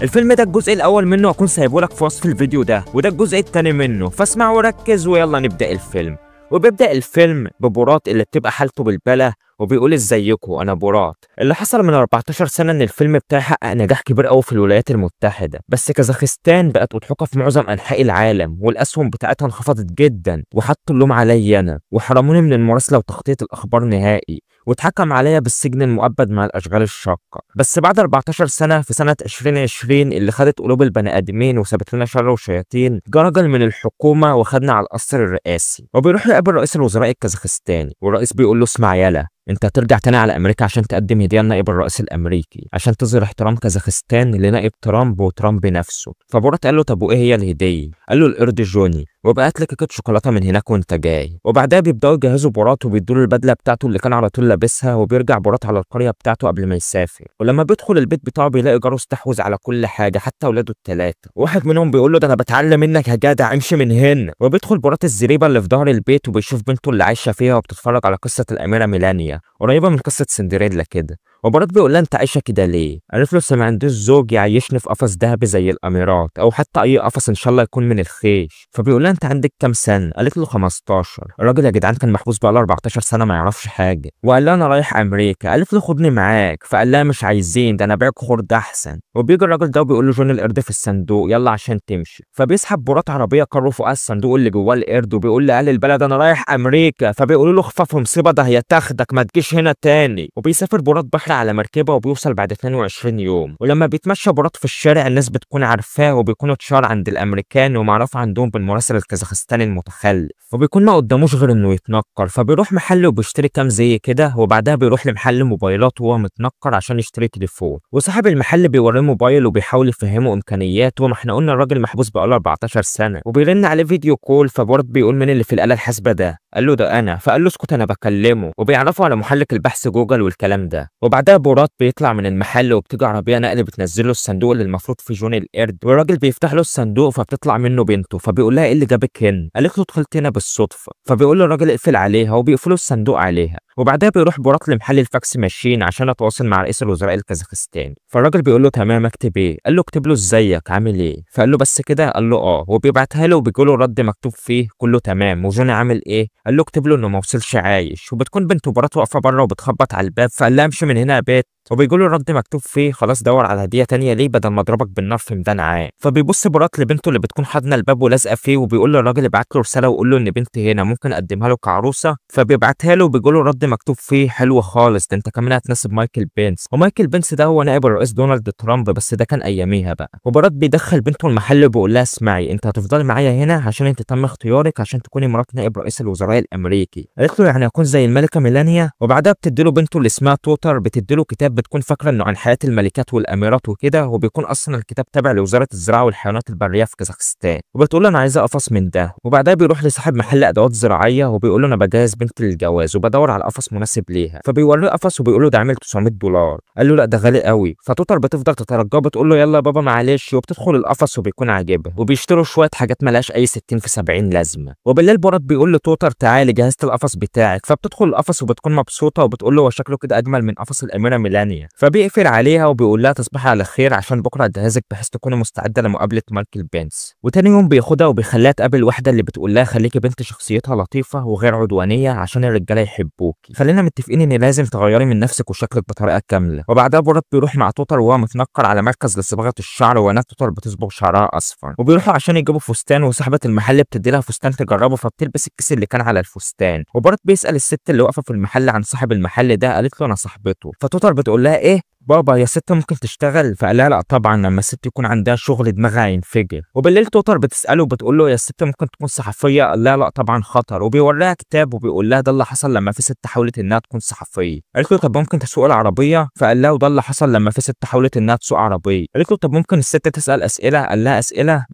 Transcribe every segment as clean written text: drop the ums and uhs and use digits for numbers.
الفيلم ده الجزء الاول منه هكون سايبهولك في وصف الفيديو ده، وده الجزء الثاني منه، فاسمع وركز ويلا نبدأ الفيلم. وبيبدأ الفيلم ببورات اللي بتبقى حالته بالبلة وبيقول ازيكم انا بورات. اللي حصل من 14 سنة ان الفيلم بتاعي حقق نجاح كبير قوي في الولايات المتحدة، بس كازاخستان بقت مضحوكة في معظم انحاء العالم، والاسهم بتاعتها انخفضت جدا، وحطوا اللوم عليا انا وحرموني من المراسلة وتغطية الاخبار نهائي، واتحكم عليا بالسجن المؤبد مع الاشغال الشاقة. بس بعد 14 سنة في سنة 2020 اللي خدت قلوب البني ادمين وسابت لنا شر وشياطين، جه راجل من الحكومة وخدنا على القصر الرئاسي، وبيروح يقابل رئيس الوزراء الكازاخستاني، والرئيس بيقول له اسمع يلا، انت هترجع تاني على امريكا عشان تقدم هديه لنائب الرئيس الامريكي عشان تظهر احترام كازاخستان لنائب ترامب وترامب نفسه. فبورات قال له طب وايه هي الهدية؟ قال له القرد جوني، وبقى هات لك كيكة شوكولاتة من هناك وانت جاي. وبعدها بيبداوا يجهزوا بورات وبيدوا له البدلة بتاعته اللي كان على طول لابسها، وبيرجع بورات على القرية بتاعته قبل ما يسافر. ولما بيدخل البيت بتاعه بيلاقي جاره استحوذ على كل حاجة حتى اولاده الثلاثة، واحد منهم بيقول له ده انا بتعلم منك يا جدع امشي من هنا. وبيدخل بورات الزريبه اللي في ظهر البيت وبيشوف بنته اللي عايشه فيها وبتتفرج على قصة الاميرة ميلانيا قريبه من قصة سندريلا كده. وبرات بيقول لها انت عايشه كده ليه؟ قالت له ما عندوش زوج يعيشني في قفص ذهبي زي الاميرات او حتى اي قفص ان شاء الله يكون من الخيش. فبيقول لها انت عندك كام سنة؟ قالت له 15. الراجل يا جدعان كان محبوس بقاله 14 سنة ما يعرفش حاجة. وقال لها انا رايح امريكا، قالت له خدني معاك، فقال لها مش عايزين ده انا بايعك خرد احسن. وبيجي الراجل ده وبيقول له جون القرد في الصندوق يلا عشان تمشي. فبيسحب بورات عربية كره فوق الصندوق اللي جواه القرد وبيقول لاهل البلد انا رايح امريكا، فبيقولوا له اخفف مصيبة ده هي تاخدك ما تجيش هنا تاني. وبيسافر بورات بحر على مركبة وبيوصل بعد 22 يوم. ولما بيتمشى بورات في الشارع الناس بتكون عارفاه وبيكون اتشهر عند الامريكان ومعروف عندهم بالمراسل الكازاخستاني المتخلف، وبيكون ما قداموش غير انه يتنكر. فبيروح محل وبيشتري كام زي كده، وبعدها بيروح لمحل موبايلات وهو متنكر عشان يشتري تليفون. وصاحب المحل بيوريه موبايل وبيحاول يفهمه امكانياته، ما احنا قلنا الراجل محبوس بقاله 14 سنة. وبيرن عليه video call، فبورات بيقول مين اللي في الاله الحاسبة ده؟ قال له ده انا، فقال له اسكت انا بكلمه. وبيعرفوا على محرك البحث جوجل والكلام ده. وبعدها بورات بيطلع من المحل وبتيجي عربية نقل بتنزل له الصندوق اللي المفروض فيه جوني القرد، والراجل بيفتح له الصندوق فبتطلع منه بنته، فبيقول لها ايه اللي جابك هنا؟ قالت له دخلت هنا بالصدفة. فبيقول له الراجل اقفل عليها، وبيقفلوا الصندوق عليها. وبعدها بيروح بورات لمحل ال fax machine عشان يتواصل مع رئيس الوزراء الكازاخستاني. فالراجل بيقول له تمام اكتب ايه؟ قال له اكتب له ازيك عامل ايه؟ فقال له بس كده؟ قال له اه. وبيبعتها له وبيجي له رد مكتوب فيه كله تمام وجوني عامل ايه؟ قال له اكتب له انه ما وصلش عايش. وبتكون بنت بورات واقفة بره وبتخبط على الباب، فقال لها امشي من هنا يا بيت. وبيجي له رد مكتوب فيه خلاص دور على هديه تانية ليه بدل ما اضربك بالنار في ميدان عام. فبيبص بورات لبنته اللي بتكون حاضنة الباب ولازقه فيه، وبيقول للراجل ابعت له رسالة وقول له ان بنتي هنا ممكن اقدمها له كعروسه. فبيبعتها له وبيجي له رد مكتوب فيه حلو خالص ده انت كمان هتناسب مايكل بنس. ومايكل بنس ده هو نائب الرئيس دونالد ترامب، بس ده كان اياميها بقى. وبورات بيدخل بنته المحل وبيقول لها اسمعي انت هتفضلي معايا هنا عشان انت تم اختيارك عشان تكوني مرات نائب رئيس الوزراء الامريكي. قالت له يعني اكون زي الملكة ميلانيا؟ وبعدها بتدي له بنته اللي اسمها توتر بتدي له كتاب بتكون فاكره انه عن حياة الملكات والاميرات وكده، وبيكون اصلا الكتاب تابع لوزارة الزراعة والحيوانات البرية في كازاخستان. وبتقول له انا عايزه قفص من ده. وبعدها بيروح لصاحب محل ادوات زراعية وبيقول له انا بجهز بنتي للجواز وبدور على قفص مناسب ليها. فبيوريه قفص وبيقول له ده عامل $900. قال له لا ده غالي قوي. فتوتر بتفضل تترجاه بتقول له يلا يا بابا معلش، وبتدخل القفص وبيكون عاجبها، وبيشتروا شوية حاجات مالهاش اي 60 في 70 لازمه. وبالليل بورات بيقول لتوتر تعالي جهزت القفص بتاعك. فبتدخل القفص وبتكون مبسوطة وبتقول له هو شكله كده اجمل من قفص الاميرة ميلانيا. فبيقفل عليها وبيقول لها تصبحي على خير عشان بكره اجهزك بحيث تكوني مستعدة لمقابلة مايكل بنس. وتاني يوم بياخدها وبيخليها تقابل واحدة اللي بتقول لها خليكي بنت شخصيتها لطيفة وغير عدوانية عشان الرجالة يحبوكي، خلينا متفقين ان لازم تغيري من نفسك وشكلك بطريقة كاملة. وبعدها بورات بيروح مع توتر وهو متنكر على مركز لصباغه الشعر، وهناك توتر بتصبغ شعرها اصفر. وبيروحوا عشان يجيبوا فستان، وصاحبه المحل بتدي لها فستان تجربه، فبتلبس الكيس اللي كان على الفستان. وبورات بيسال الست اللي واقفة في المحل عن صاحب المحل ده، قالت له انا صاحبته. فتوتر بتقول لها ايه بابا يا ست ممكن تشتغل؟ فقال لها لا طبعا لما الست يكون عندها شغل دماغها هينفجر. وبالليل توتر بتساله وبتقول له يا ست ممكن تكون صحفية؟ قال لها لا طبعا خطر. وبيوريها كتاب وبيقول لها ده اللي حصل لما في ست حاولت انها تكون صحفية. قالت له طب ممكن تسوق العربية؟ فقال لها وده اللي حصل لما في ست حاولت انها تسوق عربية. قالت له طب ممكن الست تسال اسئلة؟ قال لها اسئلة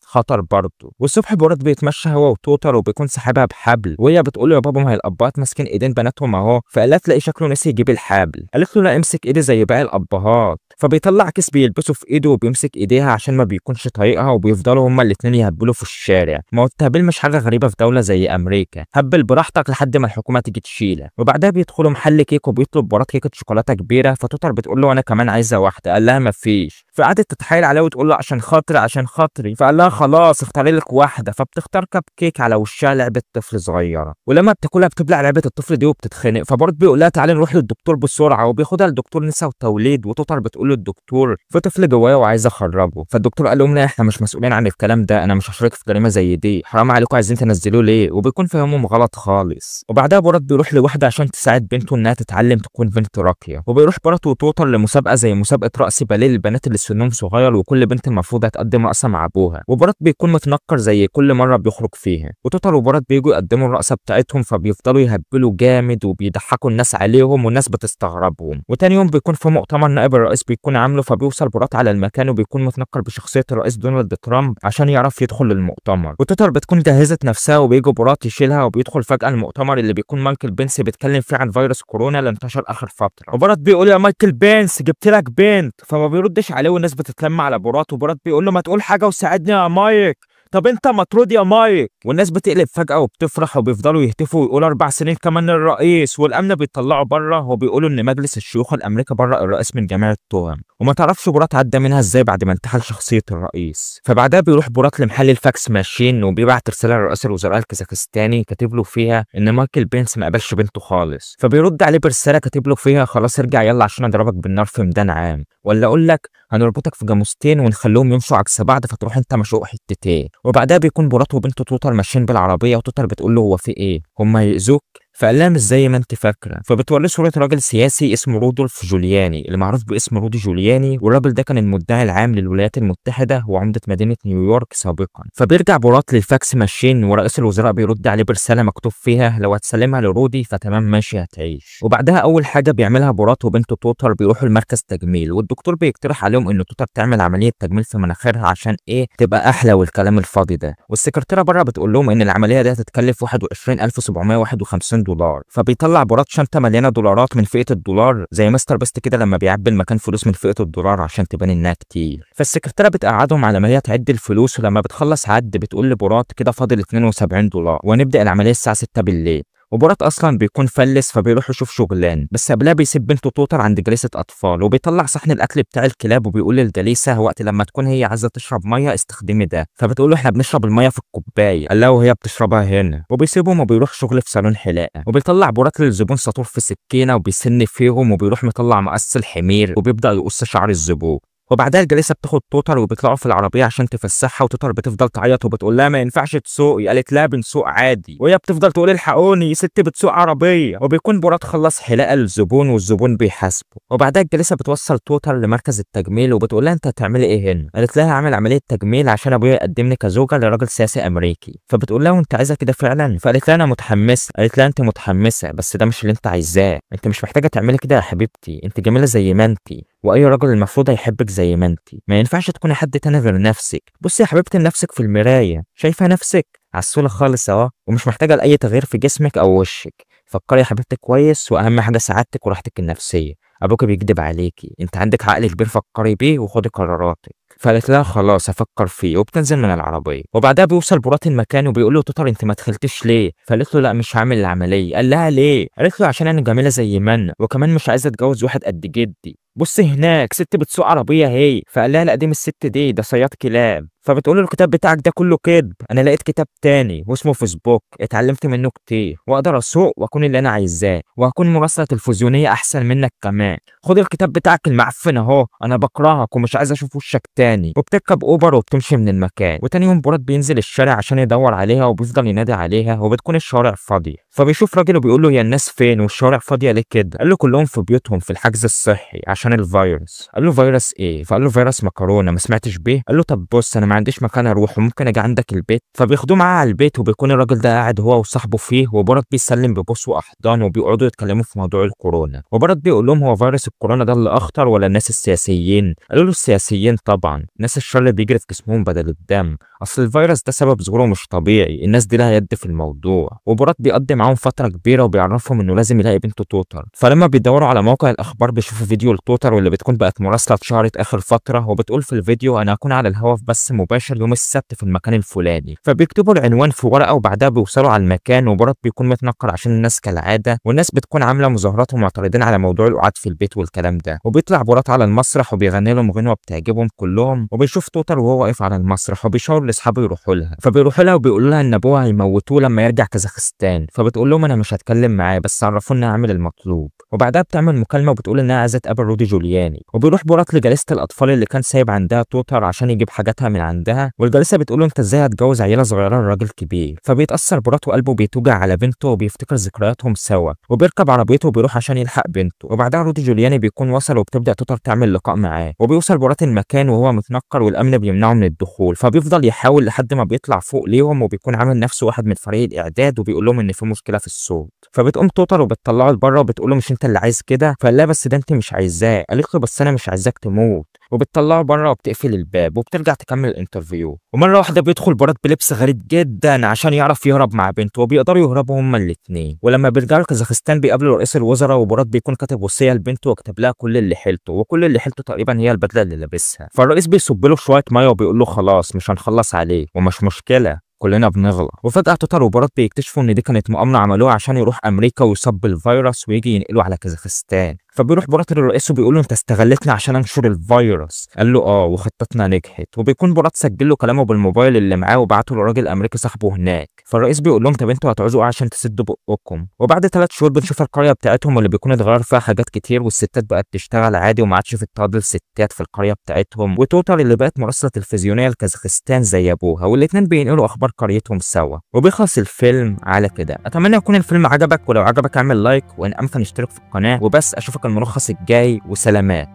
خطر برضه. والصبح بورات بيتمشى هو وتوتر وبيكون سحبها بحبل، وهي بتقول له يا بابا ما هي الابات ماسكين ايدين بناتهم اهو. فقال لها تلاقي شكله نسي يجيب الحبل. قالت له لا امسك ايدي زي باقي الابهات. فبيطلع كيس بيلبسه في ايده وبيمسك ايديها عشان ما بيكونش طايقها، وبيفضلوا هما الاثنين يهبلوا في الشارع. ما هو التهبيل مش حاجة غريبة في دولة زي امريكا، هبل براحتك لحد ما الحكومة تيجي تشيلك. وبعدها بيدخلوا محل كيك وبيطلب برات كيكة شوكولاتة كبيرة، فتوتر بتقول له انا كمان عايزه واحدة، قال لها مفيش. فقعدت تتحايل عليه وتقول له عشان خاطري عشان خاطري، فقال لها خلاص اختاري لك واحدة. فبتختار كب كيك على وشها لعبه طفل صغيرة، ولما بتاكلها بتبلع لعبه الطفل دي وبتتخنق. فبرات بيقول لها تعالي نروح للدكتور بسرعة، وبياخدها لدكتور نساء وتوليد. وتوتر بتقول للدكتور في طفل جوايا وعايز اخرجه، فالدكتور قال لهم لا احنا مش مسؤولين عن الكلام ده، انا مش هشارك في جريمة زي دي، حرام عليكم عايزين تنزلوه ليه؟ وبيكون فهمهم غلط خالص. وبعدها برات بيروح لواحدة عشان تساعد بنته انها تتعلم تكون بنت راقية، وبيروح برات وتوتر لمسابقه زي مسابقة رقص باليه للبنات اللي سنهم صغير، وكل بنت المفروض هتقدم رقصه مع ابوها. وبرات بيكون متنكر زي كل مرة بيخرج فيها، وتوتر وبرات بيجوا يقدموا الرقصة بتاعتهم، فبيفضلوا يهبلوا جامد وبيضحكوا الناس عليهم والناس بتستغربهم. وتاني يوم بيكون في مؤتمر نائب الرئيس بيكون عامله، فبيوصل برات على المكان وبيكون متنكر بشخصية الرئيس دونالد ترامب عشان يعرف يدخل للمؤتمر. وتوتر بتكون جهزت نفسها وبيجوا برات يشيلها، وبيدخل فجاة المؤتمر اللي بيكون مايكل بنس بيتكلم فيه عن فيروس كورونا اللي انتشر اخر فترة. وبرات بيقول يا مايكل بنس جبت لك بنت، فما بيردش عليه والناس بتتلم على برات. وبرات بيقول له ما تقول حاجة وساعدني يا مايك، طب انت مطرود يا مايك. والناس بتقلب فجأة وبتفرح وبيفضلوا يهتفوا ويقولوا 4 سنين كمان للرئيس. والامن بيطلعوا بره وبيقولوا ان مجلس الشيوخ الامريكي برأ الرئيس من جميع التهم، وما تعرفش برات عدى منها ازاي بعد ما انتحل شخصية الرئيس. فبعدها بيروح برات لمحل ال fax machine وبيبعت رسالة لرئيس الوزراء الكازاخستاني كاتب له فيها ان مايكل بنس ما قبلش بنته خالص. فبيرد عليه برسالة كاتب له فيها خلاص ارجع يلا عشان اضربك بالنار في ميدان عام، ولا اقول لك هنربطك في جاموستين ونخليهم يمشوا عكس بعض فتروح انت مشوق حتتين. وبعدها بيكون برات وبنته توتر ماشيين بالعربية، وتوتر بتقول له هو في ايه؟ هم هيأذوك؟ فقال لها مش زي ما انت فاكره. فبتوريه صوره راجل سياسي اسمه رودولف جولياني اللي معروف باسم رودي جولياني، والراجل ده كان المدعي العام للولايات المتحدة وعمده مدينة نيويورك سابقا. فبيرجع برات لل fax machine ورئيس الوزراء بيرد عليه برسالة مكتوب فيها لو هتسلمها لرودي فتمام ماشي هتعيش. وبعدها اول حاجة بيعملها برات وبنته توتر بيروحوا لمركز تجميل، والدكتور بيقترح عليهم ان توتر تعمل عملية تجميل في مناخيرها عشان ايه تبقى احلى والكلام الفاضي ده. والسكرتيره بره بتقول لهم ان العملية دي هتتكلف 21751 دولار. فبيطلع برات شنطه مليانة دولارات من فئة الدولار زي مستر بيست كده لما بيعبي المكان فلوس من فئة الدولار عشان تبان انها كتير. فالسكرتيره بتقعدهم على ما هي تعد الفلوس، ولما بتخلص عد بتقول لبرات كده فاضل 72 دولار وهنبدا العملية الساعة 6 بالليل. وبرات اصلا بيكون فلس فبيروح يشوف شغلان، بس قبلها بيسيب بنته توتر عند جليسه اطفال، وبيطلع صحن الاكل بتاع الكلاب وبيقول للجليسه وقت لما تكون هي عايزه تشرب مية استخدمي ده. فبتقول له احنا بنشرب المية في الكوباية، قال لها وهي بتشربها هنا. وبيسيبهم وبيروح شغل في صالون حلاقه، وبيطلع برات للزبون ساطور في سكينة وبيسن فيهم، وبيروح مطلع مقص الحمير وبيبدا يقص شعر الزبون. وبعدها الجليسه بتاخد توتر وبيطلعوا في العربية عشان تفسحها، وتوتر بتفضل تعيط وبتقول لها ما ينفعش تسوقي، قالت لها بنسوق عادي، وهي بتفضل تقول الحقوني ست بتسوق عربية. وبيكون برات خلص حلاقه للزبون والزبون بيحاسبه. وبعدها الجليسه بتوصل توتر لمركز التجميل وبتقول لها انت هتعملي ايه هنا؟ قالت لها هعمل عملية تجميل عشان ابويا يقدمني كزوجة لراجل سياسي امريكي. فبتقول لها وانت عايزه كده فعلا؟ فقالت لها انا متحمسة. قالت لها انت متحمسة بس ده مش اللي انت عايزاه، انت مش محتاجه تعملي كده يا حبيبتي، انت جميلة زي ما انت، واي راجل المفروض هيحبك زي ما انت، ما ينفعش تكوني حد تاني غير نفسك. بصي يا حبيبتي لنفسك في المراية، شايفه نفسك عسوله خالص اهو، ومش محتاجه لاي تغيير في جسمك او وشك. فكري يا حبيبتي كويس، واهم حاجة سعادتك وراحتك النفسية. ابوك بيكدب عليكي، انت عندك عقل كبير فكري بيه وخدي قراراتك. فقالت لها خلاص هفكر فيه، وبتنزل من العربية. وبعدها بيوصل برات المكان وبيقول له توتر انت ما دخلتش ليه؟ فقالت له لا مش هعمل العملية. قال لها ليه؟ قالت له عشان انا جميلة زي ما انا، وكمان مش عايزه اتجوز واحد قد جدي. بص هناك ست بتسوق عربية هي. فقال لها لا دي مش الست دي، ده صياد كلاب. فبتقول له الكتاب بتاعك ده كله كذب، انا لقيت كتاب تاني واسمه فيسبوك اتعلمت منه كتير، واقدر اسوق واكون اللي انا عايزاه، وهكون مراسله تلفزيونية احسن منك كمان. خد الكتاب بتاعك المعفن اهو، انا بكرهك ومش عايز اشوف وشك تاني. وبتركب اوبر وبتمشي من المكان. وتاني يوم برات بينزل الشارع عشان يدور عليها وبيفضل ينادي عليها، وبتكون الشوارع فاضية. فبيشوف راجل وبيقول له يا الناس فين والشوارع فاضية ليه كده؟ قال له كلهم في بيوتهم في الحجز الصحي عشان الفيروس. قال له فيروس ايه؟ فقال له فيروس مكرونه ما سمعتش بيه؟ قال له طب بص انا معايا عنديش مكان اروح، وممكن اجي عندك البيت؟ فبياخدوه معاه على البيت، وبيكون الراجل ده قاعد هو وصاحبه فيه، وبورات بيسلم ببوس واحضان، وبيقعدوا يتكلموا في موضوع الكورونا. وبورات بيقول لهم هو فيروس الكورونا ده اللي اخطر ولا الناس السياسيين؟ قالوا له السياسيين طبعا، الناس الشر اللي بيجري في جسمهم بدل الدم، اصل الفيروس ده سبب ظهوره مش طبيعي، الناس دي لها يد في الموضوع. وبورات بيقضي معاهم فترة كبيرة وبيعرفهم انه لازم يلاقي بنته توتر. فلما بيدوروا على موقع الاخبار بيشوفوا فيديو لتوتر واللي بتكون بقت مراسله اتشهرت اخر فترة، وبتقول في الفيديو انا هكون على الهوا في بث مباشر يوم السبت في المكان الفلاني. فبيكتبوا العنوان في ورقة، وبعدها بيوصلوا على المكان، وبورات بيكون متنقر عشان الناس كالعادة، والناس بتكون عامله مظاهرات ومعترضين على موضوع القعاد في البيت والكلام ده. وبيطلع بورات على المسرح وبيغني لهم غنوه بتعجبهم كلهم، وبيشوف توتر وهو واقف على المسرح وبيشاور لاصحابه يروحوا لها. فبيروحوا لها وبيقولوا لها ان ابوها هيموتوه لما يرجع كازاخستان، فبتقول لهم انا مش هتكلم معاه بس عرفونا اعمل المطلوب. وبعدها بتعمل مكالمة وبتقول انها عايزه تقابل رودي جولياني. وبيروح بورات لجليسه الاطفال اللي كان سايب عندها توتر عشان يجيب حاجاتها من عندها، والجليسه بتقول له انت ازاي هتجوز عيله صغيرة لراجل كبير؟ فبيتاثر بورات وقلبه بيتوجع على بنته وبيفتكر ذكرياتهم سوا، وبيركب عربيته وبيروح عشان يلحق بنته. وبعدها رودي جولياني بيكون وصل، وبتبدا توتر تعمل لقاء معاه، وبيوصل بورات المكان وهو متنكر والامن بيمنعه من الدخول، فبيفضل يحاول لحد ما بيطلع فوق ليهم، وبيكون عامل نفسه واحد من فريق الاعداد وبيقول لهم ان في مشكلة في الصوت. فبتقوم توتر وبتطلعه لبره وبتقول له مش انت اللي عايز كده؟ فقال لها بس ده انت مش عايزاه. قالت له بس انا مش عايزاك تموت، وبتطلعه بره وبتقفل الباب وبترجع تكمل ال interview. ومرة واحدة بيدخل بورات بلبس غريب جدا عشان يعرف يهرب مع بنته، وبيقدروا يهربوا هما الاثنين. ولما بيرجعوا لكازاخستان بيقابلوا رئيس الوزراء، وبورات بيكون كاتب وصية لبنته وكتب لها كل اللي حيلته، وكل اللي حيلته تقريبا هي البدلة اللي لابسها. فالرئيس بيصب له شوية مية وبيقول له خلاص مش هنخلص عليه ومش مشكلة كلنا بنغلط. وفجأة توتر وبورات بيكتشفوا ان دي كانت مؤامرة عملوها عشان يروح امريكا ويصاب بالفيروس ويجي ينقله على كازاخستان. فبيروح بورات للرئيس وبيقول له انت استغلتنا عشان انشر الفيروس. قال له اه وخطتنا نجحت. وبيكون بورات سجل له كلامه بالموبايل اللي معاه وبعته لراجل امريكي صاحبه هناك. فالرئيس بيقول لهم طب انتوا هتعوزوا ايه عشان تسدوا بقكم؟ وبعد 3 شهور بنشوف القرية بتاعتهم واللي بيكون اتغير فيها حاجات كتير، والستات بقت تشتغل عادي وما عادش في اضطهاد للستات في القرية بتاعتهم، وتوتر اللي بقت مراسله تلفزيونية لكازاخستان زي ابوها، والاثنين بينقلوا اخبار قريتهم سوا. وبيخلص الفيلم على كده. اتمنى يكون الفيلم عجبك، ولو عجبك اعمل like، وان امكن اشترك في القناة. وبس اشوفك الملخص الجاي، وسلامات.